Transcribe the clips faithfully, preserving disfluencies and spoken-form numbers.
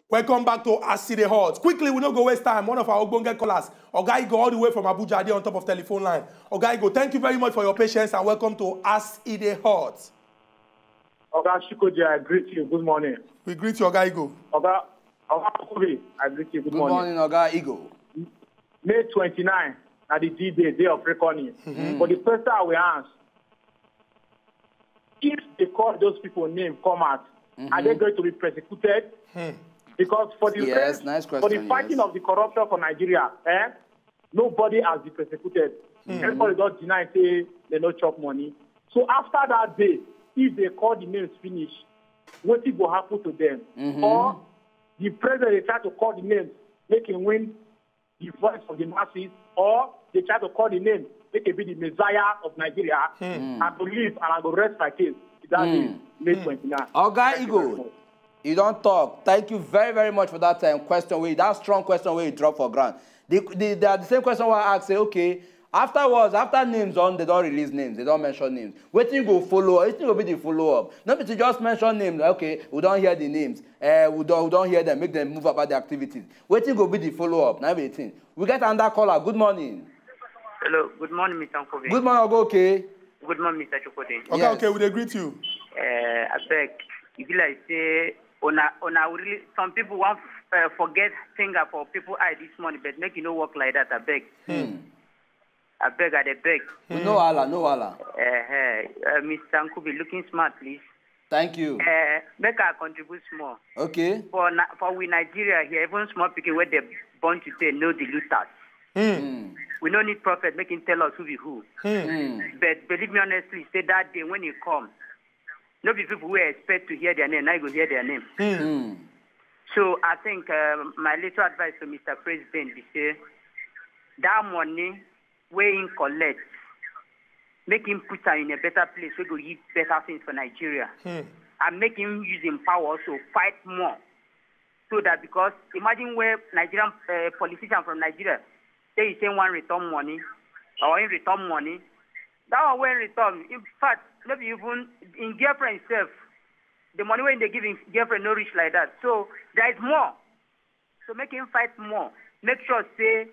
Welcome back to As E Dey Hot. Quickly, we no go waste time. One of our ogbonge callers, Oga Igo, all the way from Abuja, dey on top of telephone line. Oga Igo, thank you very much for your patience and welcome to As E Dey Hot. Oga Shikoji, I greet you. Good morning. We greet you, Oga Igo. Oga Oga Kobe, I greet you. Good, Good morning, Oga Igo. May twenty-nine, at the D-Day, day of reckoning. But the question I will ask, if they call those people name come out, are they going to be persecuted? Because for the Yes, rest, nice for the question, fighting yes. Of the corruption for Nigeria, eh, nobody has been persecuted. Everybody don deny say they no chop money. So after that day, if they call the names finish, wetin go happen to them? Or the president dey try to call the names, make him win the voice of the masses, or they try to call the name, make it be the Messiah of Nigeria. I go leave and I go rest my case. That is May twenty-nine. Oga Thank you very Igo, much. You don talk. Thank you very, very much for that um, question. Wey, that strong question wey you drop for ground. The, the, the, the same question wey I ask say, okay, afterwards, after names don, they don release names, they don mention names. Wetin go follow? Wetin go be the follow up? No be to just mention names. Like, okay, we don hear the names. Uh, we don, we don hear them. Make them move about the activities. Wetin go be the follow up? Na be the thing. We get another caller. Good morning. Hello, good morning, Mister Nkobe. Good morning, Oga Oke. Good morning, Mister Chukwudi. Okay, Yes. Okay, we dey greet you. Uh, I beg, e be like say una una really some people wan uh, forget finger for people eye this morning, but make e no work like that. I beg. I beg, I dey beg. No wahala, no wahala. Uh, uh, Mister Nkubi, looking smart, please. Thank you. Uh, make I contribute small. Okay. For na, for we Nigeria here, even small pikin wey dey born today know the looters. We no need prophet make him tell us who be who. But believe me honestly, say that day when e come, no be people wey expect to hear their name, na you go hear their name. So I think uh, my little advice to Mister President be say that money wey him collect, make him put am in a better place wey go yield better things for Nigeria, and make him use him power also fight more, so that because imagine where Nigerian uh, politician from Nigeria say he say wan return money or he return money, that one wey return, in fact, no be even in girlfriend sef, the money wey dey give him girlfriend no reach like that. So there is more. So make him fight more. Make sure say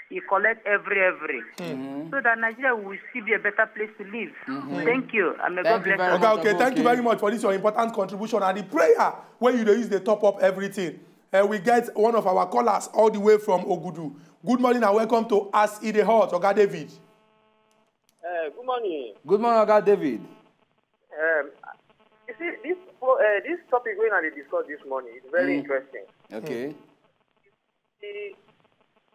he collect every every, so that Nigeria will still be a better place to live. Thank you, and may Thank God you bless very us. Okay, much, okay, Oga thank you Oke. Very much for this your important contribution and the prayer wey you dey use dey top up everything. Uh, we get one of our callers all the way from Ogudu. Good morning and welcome to As E Dey Hot, Oga David. Uh, good morning. Good morning, Oga David. Um, you see, this uh, this topic wey una dey discuss this morning is very interesting. Okay. The,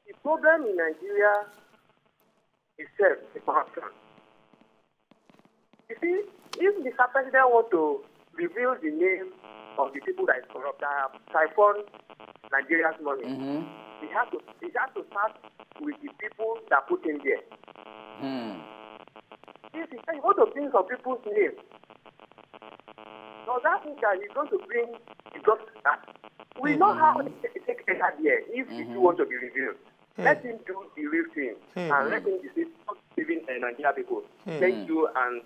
the problem in Nigeria itself is corruption. You see, if Mister President want to reveal the name of the people that is corrupt, that have siphoned Nigeria's money, he has to he has to start with the people that put him there. If he say he want to bring some people's name, does that mean that he's going to bring the justice? We know how he take enter there if he do want to be revealed. Let him do the real thing and let him deceive even uh, Nigeria people. Thank you and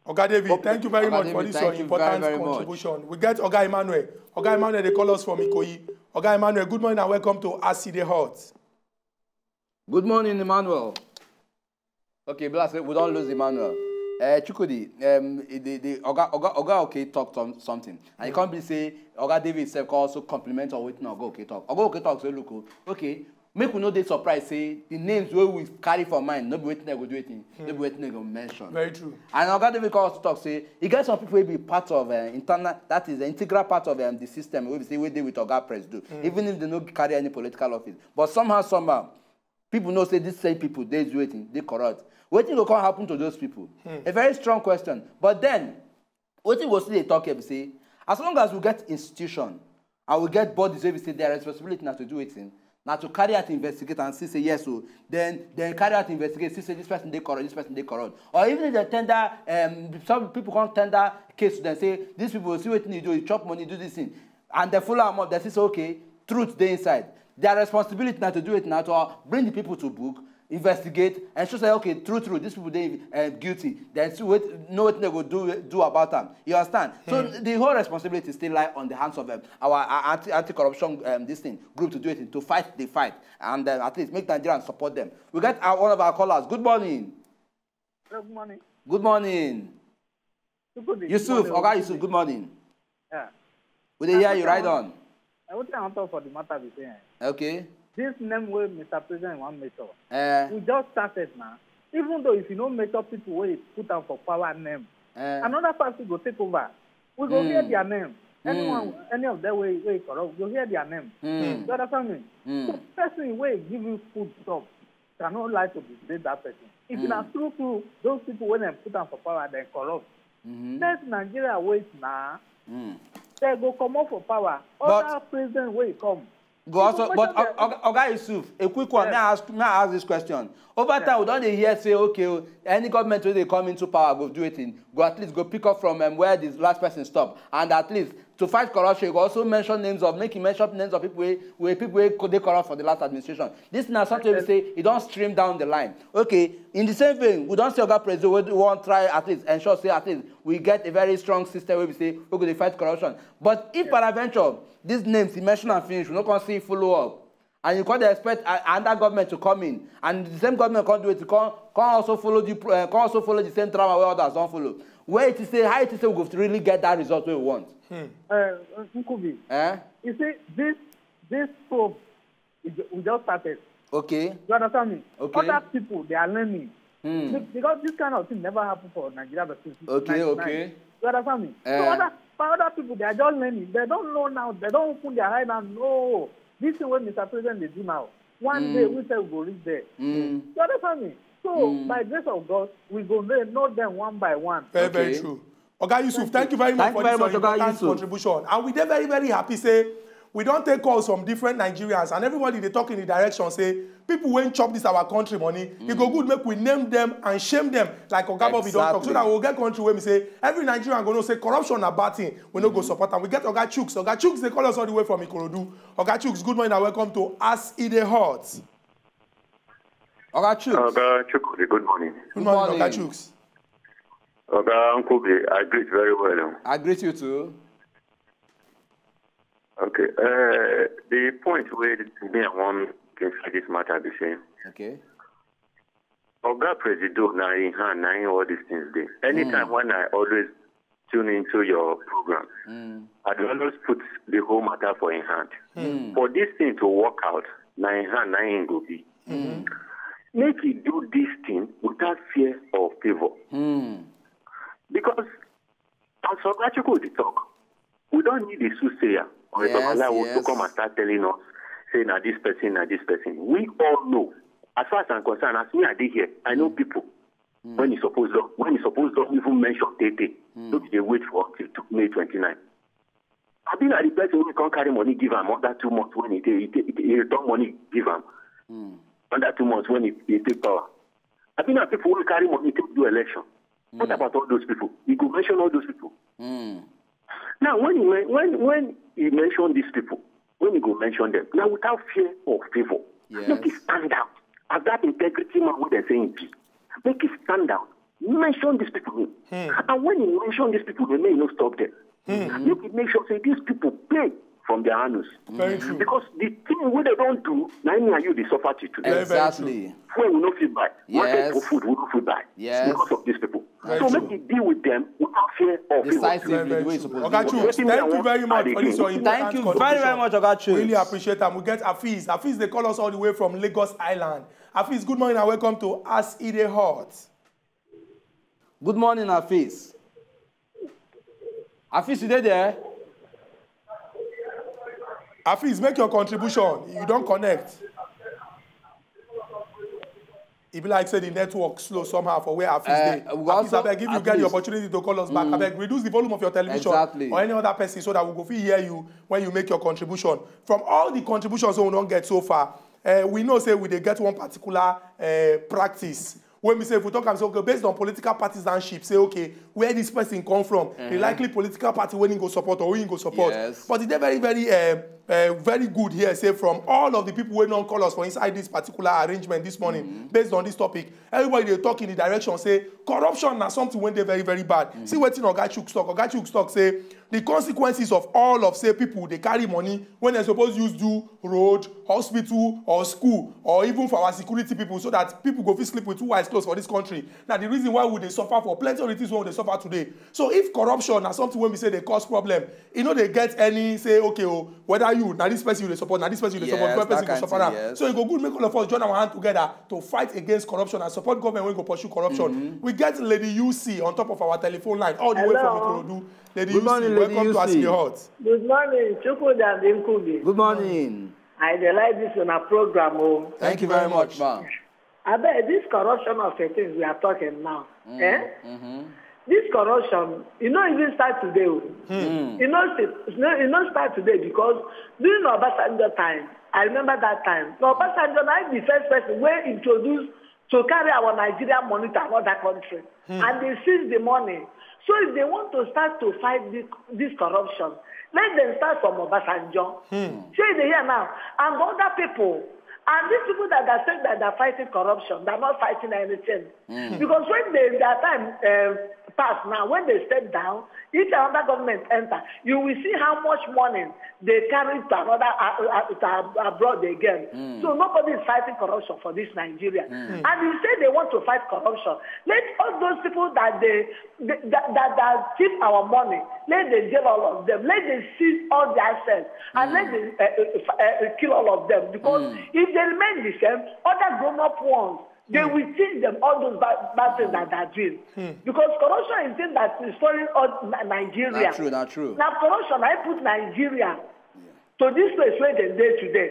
Oga David, thank you very Oga much for David, this thank your you very, important very much. Contribution. We get Oga Emmanuel. Oga Emmanuel, they call us from Ikoyi. Oga Emmanuel, good morning and welcome to As E Dey Hot. Good morning, Emmanuel. Okay, Blas, we don lose Emmanuel. Uh, Chukwudi, um, the, the Oga, Oga, Oga Oke talk some, something. And he come be say, Oga David sef come also compliment on wetin Oga Oke talk. Oga Oke talk say, look, oh, okay, make we no dey surprised say the names wey we carry for mind, no be wetin dem go do wetin, no be wetin dem go mention. Very true. And Oga David come also talk say, e get some people wey be part of uh, internal, that is the integral part of um, the system wey be say wey dey with Oga Presido, even if they no carry any political office. But somehow, somehow, people know say these same people dey do wetin, dey corrupt. Wetin go come happen to those people? A very strong question. But then, wetin we go still dey talk here be say, as long as we get institution and we get bodies wey be say their responsibility na to do wetin, na to carry out investigate and see say yes o, then then carry out investigate, see say this person dey corrupt, this person dey corrupt. Or even if dem tender, um, some people come tender case to dem say, these people, see wetin you do, you chop money, do this thing. And dem follow am up, dem see say, okay, truth dey inside. Their responsibility na to do it, na to uh, bring the people to book, investigate and show say, okay, true true, these people dey uh, guilty, then see wait, know wetin dem go do do about am. You understand? So the whole responsibility still lie on the hands of um, our uh, anti anti-corruption um, this thing group to do it, to fight the fight, and uh, at least make Nigerians support them. We get our, one of our callers. Good morning. Good morning. Good morning. Good morning. Yusuf, Oga Yusuf, good morning. Yeah. We dey hear you, right on. I want to talk for the matter be saying. Okay. This name wey Mister President wan make sure. Uh, We just started now. Even though if you no make sure people wey put am for power name, uh, another party go take over. We go Mm. hear their name. Anyone, any of them wey wey corrupt, we go hear their name. mm, You understand me? mm, So person wey give you food chop cannot lie to betray that person. If Mm. na true true, those people wey dem put am for power, dem corrupt. mhm, Let Nigeria wait na. mm. Dem go comot for power. But- Other president wey come. Go also, Even but question Oga Oga Yusuf, a quick one. May I Yes. ask? May I ask this question? Over time, we don dey hear say, okay, oh, any government wey dey come into power go do wetin, go at least go pick up from um, where the last person stop, and at least to fight corruption, you go also mention names of, make you mention names of people wey wey people wey co- dey corrupt for the last administration. This na something we say e don stream down the line. Okay, in the same vein, we don see Oga Presido wey wan try at least ensure say at least we get a very strong system wey be say we go dey fight corruption. But if peradventure these names you mention am finish, we no come see follow up, and you come dey expect a- another government to come in, and the same government come do it, come come also follow the pro- uh, come also follow the same trauma wey others don follow. Where it is say, how it is say we go really get that result wey we want? Uh, Nkubi, Eh? You see, this this probe, we ju- we just started. Okay. You understand me? Okay. Other people, they are learning. Hmm. Be- Because this kind of thing never happened for Nigeria. But since Okay, ninety-nine. Okay. You understand me? Eh. So other, for other people, they are just learning. They don't know now. They don't open their eye now. No, this thing wey Mister President dey do now. One Mm. day, we say we go reach there. Mm. You understand me? So, Mm. by grace of God, we go know know them one by one. Very, very Okay. True. Oga Yusuf, thank you very much Thank for you very this your much, Oga important Yusuf. Contribution. And we dey very, very happy say we don take calls from different Nigerians, and everybody dey talk in the direction say people wey chop this our country money, e go good make we name them and shame them like Oga Bobby don talk, so Exactly. that we go get country wey be say every Nigerian go know say corruption na bad thing. We no go support am. We get Oga Chuks. Oga Chuks dey call us all the way from Ikorodu. Oga Chuks, good morning and welcome to As E Dey Hot. Oga Chuks. Oga Chukwudi, good morning. Good morning, Good Oga morning. Chuks. Oga Nkubi, I greet very well. I greet you too. Okay. Uh, the point where me I want to inside this matter be saying, Okay. Oga Presido na in hand, na in all these things dey. Anytime Mm. when I always tune into your program, Mm. I dey always put the whole matter for in hand. Mm. For this thing to work out, na in hand, na in go be. Mm. Make he do this thing without fear or favor. Mm. Because as Oga Chukwudi dey talk, we don need a soothsayer or a Yes, babalawo to yes. come and start telling us, say na this person, na this person. We all know. As far as I'm concerned, as me I dey here, I know people. When he suppose don, when he suppose don even mention Tete, no be dey wait for until to May twenty-nine. Abi na the person wey come carry money give am under two months when he dey, he dey, he dey return money give am Mm. under two months when he, he take power. Abi na people wey carry money take do election. What about all those people? He go mention all those people. Mm. Now, when he men- when when he mention these people, when he go mention them, now without fear or favor, Yes. make it stand out as that integrity man wey dem say he be. Make it stand out. Mention these people name. And when he mention these people name, make he no stop them. Make he make sure say these people pay from their anus. Very true. Because the thing wey dem don do, na me and you dey suffer till today. Very, very Exactly. Fuel we no fit buy. Market Yes. for food we no fit buy. Yes. Because of these people. Very So true. Make he deal with them without fear or favor. Decisively, Very, the way very it's true. supposed Oga to be. Chuks, Wetin me I thank you want very much add for this again. your Thank you important very, contribution. very much, Oga Chuks. Really appreciate am. We get Afeez. Afeez dey call us all the way from Lagos Island. Afeez, good morning and welcome to As E Dey Hot. Good morning, Afeez. Afeez, you dey there? Afeez, make your contribution. You don connect. E be like say the network slow somehow for where Afeez Uh, dey. we Afeez, also- abeg, if you at get the least- opportunity to call us back, abeg reduce the volume of your television Exactly. or any other person so that we go fit hear you when you make your contribution. From all the contributions wey we don get so far, uh, we know say we dey get one particular uh, practice. When we say, if we talk am say, okay, based on political partisanship, say, okay, where this person come from, the likely political party wey he go support or who he go support. Yes. But e dey very, very uh, Uh, very good here, say from all of the people wey don call us for inside this particular arrangement this morning, based on this topic, everybody dey talk in the direction say corruption na something wey dey very, very bad. See wetin Oga Chuks talk. Oga Chuks talk say the consequences of all of say people dey carry money when dem suppose use do road, hospital, or school, or even for our security people, so that people go fit sleep with two eyes closed for this country. Na the reason why we dey suffer for plenty of the things wey we dey suffer today. So if corruption na something wey be say dey cause problem, e no dey get any say, okay o, whether you, na this person you dey support, na this person you dey support, Yes, different that person go kind suffer thing, am. Yes. So e go good make all of us join our hand together to fight against corruption and support government wey go pursue corruption. We get Lady U C on top of our telephone line all the way from Hello. Ikorodu. Lady Good U C, morning, Lady welcome to As U C. It Hot. Good morning, Chukwudi and Nkubi. Good morning. I dey like this on a program. Oh. Thank you very much, ma. I bet this corruption of the things we are talking now. Eh? Mm-hmm. This corruption, you know, even start today. Oh. Mm. You know, you know, you know, start today because during Obasanjo time, I remember that time. Now, Obasanjo na the first person wey introduce to carry our Nigerian money to another country, and they seize the money. So if they want to start to fight this, this corruption, let them start from Obasanjo. Say they here now, and other people, and these people that are saying that they're fighting corruption, they're not fighting anything. Because when they, their time uh, pass now, when they step down, if another government enter, you will see how much money they carry to another uh, uh, to ab- abroad again. So nobody is fighting corruption for this Nigeria. And you say they want to fight corruption. Let all those people that they, they that, that, that thief our money, let them jail all of them. Let them seize all their assets and let them uh, uh, uh, kill all of them. Because if they remain the same, other grown-up ones, they will teach them all those bad, bad things that they're doing. Because corruption is thing that is spoiling all Ni- Nigeria. Not true, not true. Now corruption, I put Nigeria to this place where they dey today.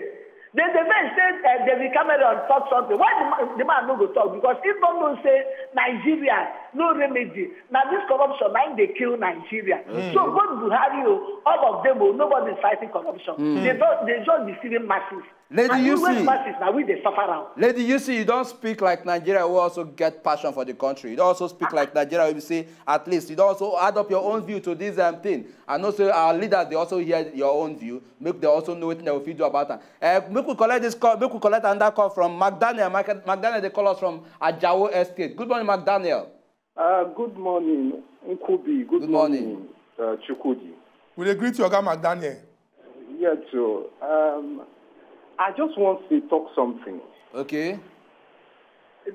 Then the man said, uh, David Cameron talk something. Why the man, the man no go talk? Because he don't know say Nigeria, no remedy. Now this corruption, now they kill Nigeria. So both Buhari, oh, all of them, oh, nobody is fighting corruption. They, don't, they just deceiving masses. Lady And U we wait C. Masses, now we dey suffer am. Lady U C, you don't speak like Nigeria. We also get passion for the country. You don't also speak like Nigeria. We say at least you don't also add up your own view to this um, thing. I know say our leaders they also hear your own view. Make they also know what they will do about that. Uh, make we collect this call. Make we collect another call from McDaniel. Mac- McDaniel, they call us from Ajawo Estate. Good morning, McDaniel. Uh, good morning, Nkubi. Good, Good morning. morning, uh, Chukwudi. We dey greet you, Oga McDaniel. Yeah, so um, I just want to talk something. Okay.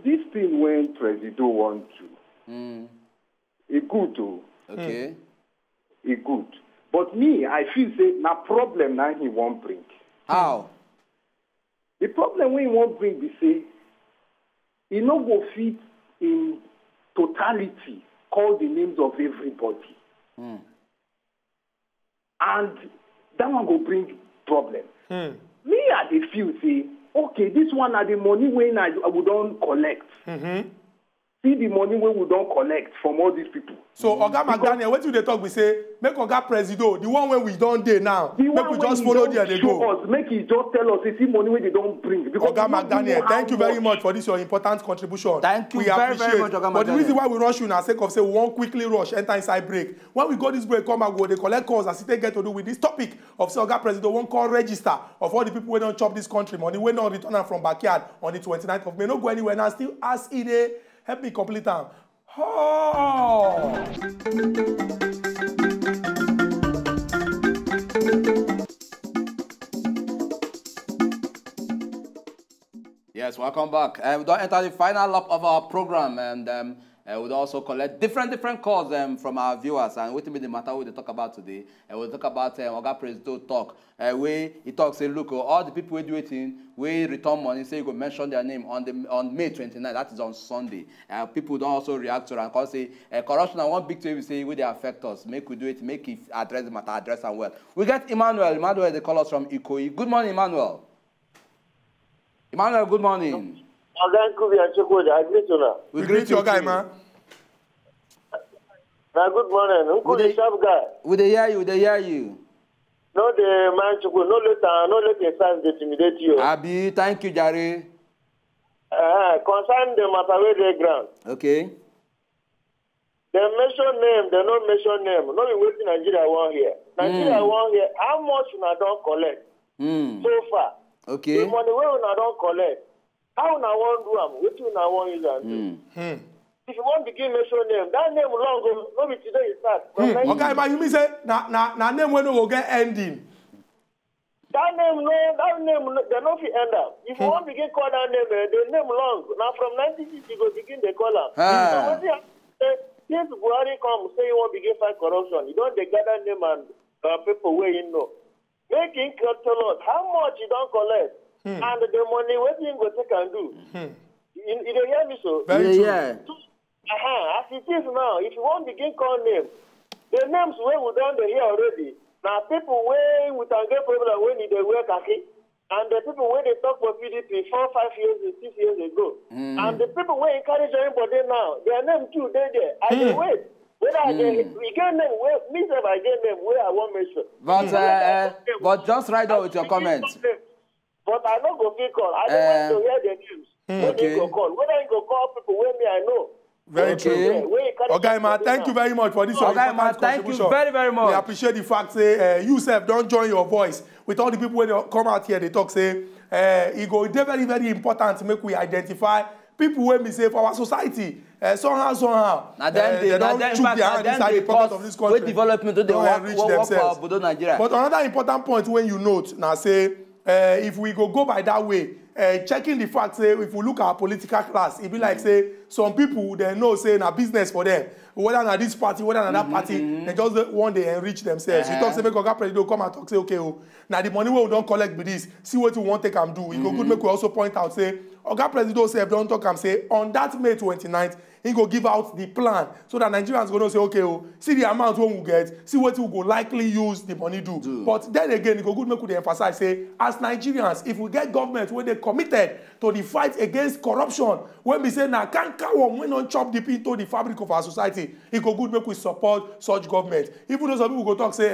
This thing when Presido want to, Mm. it good though, Okay. it good. But me, I feel say na problem na he won't bring. How? The problem we won't bring be say he no go fit in totality call the names of everybody. Mm. And that one go bring problem. Hmm. Me, I dey feel say, okay, this one na the money wey na we don collect. Mm-hmm. See the money wey we don collect from all these people. So Oga McDaniel, wetin you dey talk be say make Oga Presido, the one wey we don dey now, The make one we wey just he follow don there dey show go. Us, make he just tell us, see money wey they don bring. Because Oga we no do McDaniel, know thank you how very much. Much for this your important contribution. Thank you We very, appreciate. very much, Oga But the McDaniel. Reason why we rush you now, sake of say we wan quickly rush enter inside break. When we go this break, come back, we go dey collect calls as e take get to do with this topic of say Oga Presido wan call register of all the people wey don chop this country money wey don return am from backyard on the twenty-ninth of May. No go anywhere now. Still as e dey, help me complete am. Oh. Yes, welcome back. Uh, we don enter the final lap of our program, and um, uh, we don also collect different different calls um, from our viewers. And wetin be the matter we dey talk about today? Uh, we talk about um, Oga Presido talk. Uh, wey he talk say, look, oh, all the people wey do wetin, wey return money, say you go mention their name on the on May twenty-nine. That is on Sunday. Uh, people don also react to am and come say uh, corruption na one big thing we say wey dey affect us. Make we do it. Make it address the matter, address am well. We get Emmanuel. Emmanuel dey call us from Ikoyi. Good morning, Emmanuel. Emmanuel, good morning. Oga Nkubi and Chukwudi, I greet una. We greet you, Oga Emma. Na good morning. Who Good the day. Sharp guy? We dey hear you. We dey hear you. No, the man Chukwudi, no let am, no let him size dey intimidate you. Abi, thank you, jare. Uh, concern the matter wey dey ground. Okay. Dem mention name, dem no mention name. No be wetin Nigeria wan hear. Nigeria wan hear how much una don collect so far. The Okay. money wey una don collect, how una wan do am, wetin una wan use am do. Mm. If you wan begin mention name, that name long o, no be today you start. From Hmm. Oga Emma, you mean say na na na name wey no go get ending? That name no, that name no, dem no fit end am. If you wan begin call that name, eh, the name long. Na from nineteen sixty you go begin dey call am. Ah. So wetin happen be say since Buhari come say he wan begin fight corruption, he don dey gather name and uh, people wey he know. Make him co- tell us how much he don collect and the money wetin he go take am do. You, you dey hear me so? Very yeah, true. yeah. Uh-huh. As it is now, if you wan begin call name, the names wey we don dey hear already na people wey with am get problem when e dey wear khaki and the people wey dey talk for P D P four, five years, six years ago. And the people wey carry join body now, their name too dey there. I dey wait. Whether I get, we get name wey me sef I get name wey I wan mention. But Whether I uh, get name but just write down with your begin comment. call name. But I no go fit call. I dey Eh. wait to hear the news. When Okay. he go call, whether he go call people wey me I know. Very Okay. true. Yeah, wey he carry Oga Emma, body thank now. you very much for this your Oga Emma, important thank you contribution. very very We much. Appreciate the fact say uh, you sef don join your voice with all the people wey dey come out here dey talk say uh, e go dey very very important make we identify people wey be say for our society uh, somehow somehow Na dem uh, dey they na don dem in chook fact their na hand dem inside dey the pocket of cause this wey country. development wey dey Don work enrich work work for themselves. obodo Nigeria. But another important point wey you note na say uh, if we go go by that way, uh, checking the fact say if we look at our political class, e be like say some people dem know say na business for them. Whether na this party, whether na that party, they just dey- wan dey enrich themselves. You talk say make Oga Presido come and talk say okay o, na the money wey we don collect be this. See wetin we wan take am do. E go good make we also point out say Oga Presido sef don talk am say on that May twenty-ninth, he go give out the plan so that Nigerians go know say okay o, see the amount wey we get, see wetin we go likely use the money do. But then again, e go good make we dey emphasize say as Nigerians, if we get government wey dey committed to the fight against corruption, wey be say na canker worm wey no chop deep into the fabric of our society, e go good make we support such government. Even though some people go talk say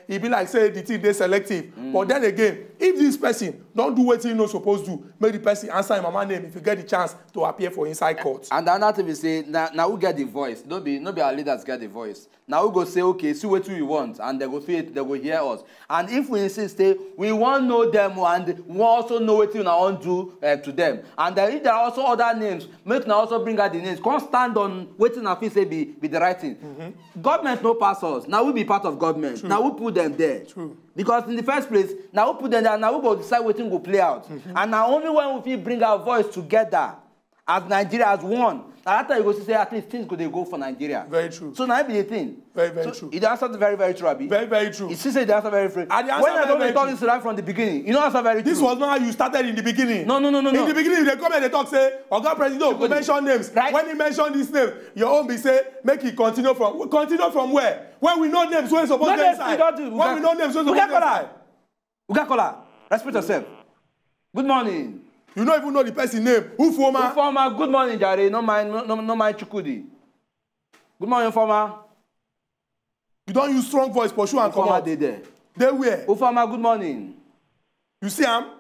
eh, e be like say the thing dey selective, but then again, if this person don do wetin he no suppose do, make the person answer him mama name if you get the chance to appear for inside court. And another thing be say na na who get the voice, no be no be our leaders get the voice. Na who go say okay, see wetin we want, and they go fit they go hear us. And if we insist say we wan know them o, and we wan also know wetin una wan do uh, to them, and then if there are also other names, make una also bring out the names, come stand on wetin una feel say be be the right thing. Government no pass us, na we be part of government, na we put them there. True. Because in the first place, na we put them there, na we go decide wetin go play out. And na only when we fit bring our voice together as Nigeria as one, na that time you go see say at least things go dey go for Nigeria. Very true. So na be the thing. Very, very So true. You dey answer very very true, abi? Very, very true. You see say you dey answer very free. I dey answer When very, I don very dey talk true. This right from the beginning, you no answer very This true. Was not how you started in the beginning. No, no, no, no, In no. The beginning, you dey come here, dey talk say Oga President go Chukudi. Mention names. Right. When he mention this name, your own be say make he continue from continue from where? When we know names wey suppose No dey names, inside. you don do. When we know names wey We suppose get dey inside. Caller. We get caller. Respect yourself. Good morning. You no even know the person name. Ufoma. Ufoma, good morning, jare. No mind, no, no, no mind Chukudi. Good morning, Ufoma. You don use strong voice pursue and Ufoma comot. Dey there. Dey where? Ufoma, good morning. You see am?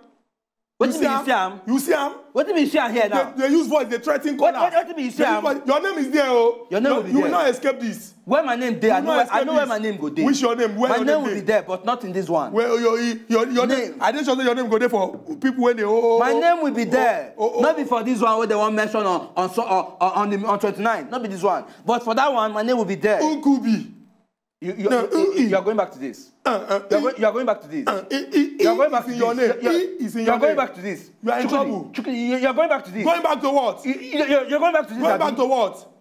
Wetin be you see am? You see am? Wetin be you see am here now? They, they use voice, they threaten What- callers. What- wetin be you see They use am? voice. Your name is there o. Your name you, will be you there. Will not escape this. Where my name dey, I You know will where, not I escape know where this. My name go dey. Which your name? Where My your name name will be dey? There, but not in this one. Where your your your, your name? Name. I dey sure say your name go dey for people wey dey oh. My name will be there. Oh, oh. Not be for this one wey they wan mention on on so on on, on, the, on twenty-nine. Not be this one. But for that one, my name will be there. Ukubi. You, you, No, you, uh, you are going back to this. Uh, uh, You are, uh, going, you are going back to this. Uh, it, it, You are it going back is to in your this. name. You are, It is in you your are going name. Back to this. You are in Chukudi, trouble. Chukudi, you, you are going back to this. Going back to what? You, you, you are going back to this. Going Abi? Back to what?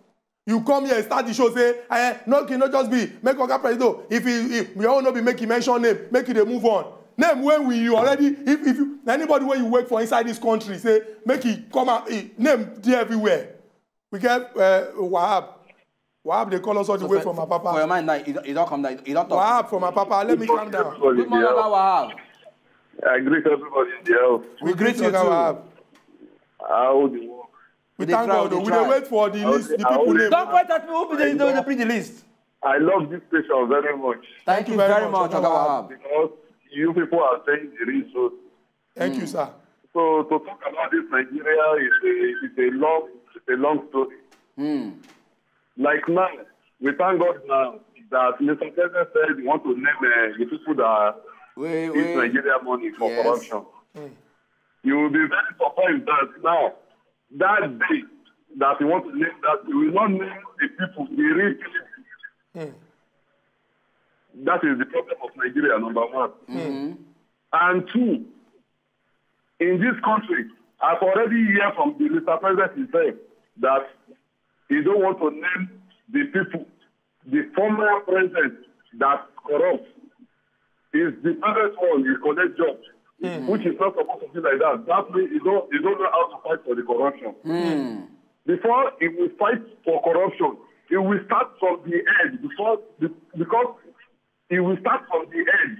You come here, start the show, say, eh, no, no, just be, make Oga President. If he, if your own no be make he mention name, make he dey move on. Name wey we you already, if if you, anybody wey you wake for inside this country, say make he come out, he, name dey everywhere. We get uh, Wahab. Wahab dey call us all the So way for, from for, Apapa. For your mind now, you, don't- you don't come down. You don't talk. Wahab from Apapa, let me calm down. Everybody Good morning, there. Oga Wahab. I greet everybody in the house. We greet you Oga too. Wahab. How the work? We Dey thank try, God. dey We try. dey wait for the How list, the- the how people the- name. Don't point at me. Who be the, the, the, the list? I love this station very much. Thank you very much, Oga Wahab. Because you people are saying the real truth. Thank you, sir. So to talk about this Nigeria is a is a long is a long story. Hmm. Like now, We thank God now that Mister President said he want to name uh, the people that Wait, use Nigeria money for Yes. Corruption. You will be very surprised that now, that day that he want to name that, he will not name the people, the real people. That is the problem of Nigeria, number one. And two, in this country, I've already heard from the Mister President himself that he don't want to name the people, the former president that corrupt is the present one you collect job, which is not supposed to be like that. That means you don't you don't know how to fight for the corruption. Before he will fight for corruption, he will start from the end before the, because he will start from the end.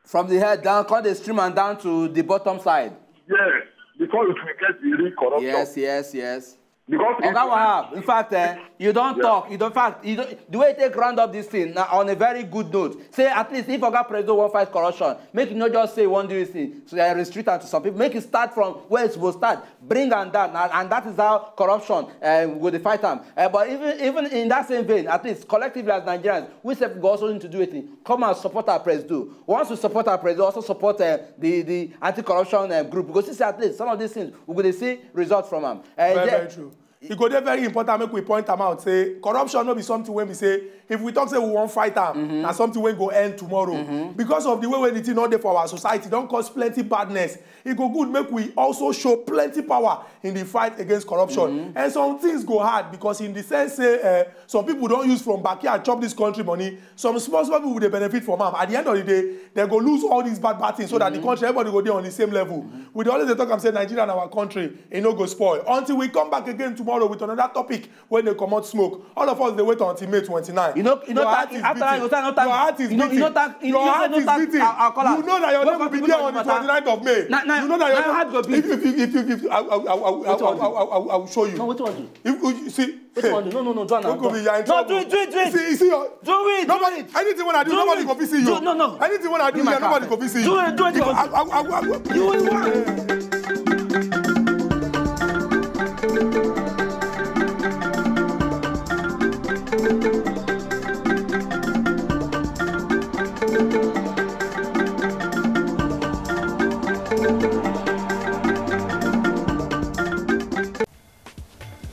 From the head down, come the stream and down to the bottom side. Yes, because it will get the real corruption. Yes, yes, yes. Because it- Oga Wahab, in fact, eh, you don't Yeah. talk. You don't fact. You don't, the way you take round up this thing now on a very good note. Say at least if Oga President wan fight corruption, make you no just say one do this thing. So I restrict am to some people. Make it start from where it's supposed to start. Bring am down, and, and that is how corruption uh, go dey fight am. Uh, but even even in that same vein, at least collectively as Nigerians, we sef go also need to do a thing. Come and support our president. Once we support our president, also support uh, the the anti-corruption uh, group. Because see say at least some of these things we go dey see result from am. Uh, Very, yeah, very true. E go dey very important make we point am out say corruption no be something wey be say if we talk say we wan fight am na something wey go end tomorrow because of the way wey the thing no dey for our society don cause plenty badness. E go good make we also show plenty power in the fight against corruption and some things go hard because in the sense say uh, some people don use from backyard chop this country money. Some small small people dey benefit from am. At the end of the day, dem go lose all these bad bad things so that the country, everybody go dey on the same level. We dey always dey talk am say Nigeria na our country, e no go spoil. Until we come back again tomorrow with another topic wey dey comot smoke. All of us dey wait until May twenty-nine. You know, you know, Your heart thank- is after beating. you thank- no thank- Your heart is you know, beating. You know, thank- you Your know, heart no is thank- beating. I'll, I'll call You am. know that your Go name will back be to there the on the matter. twenty-ninth of May. Na- na- You know that na your heart go name, beat. if, if, if, if, if, if, I, I, I, I, I, I, I, I, I will show you. No, wetin wan do? If, if, you see, Wetin wan do? No, no, no, do am now. Uncle, you are in No, trouble. do it, do it, do it. See, you see your Do it. Nobody, anything when I do, Do nobody it. go fit see you. Do- no, no. Anything when I do, Be my yeah, nobody car. go fit see you. Do it, do it, do it. I, I, I, I, I, You will win.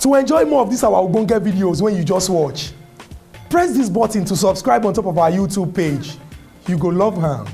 To enjoy more of these our ogbonge videos when you just watch, press this button to subscribe on top of our YouTube page. You go love am.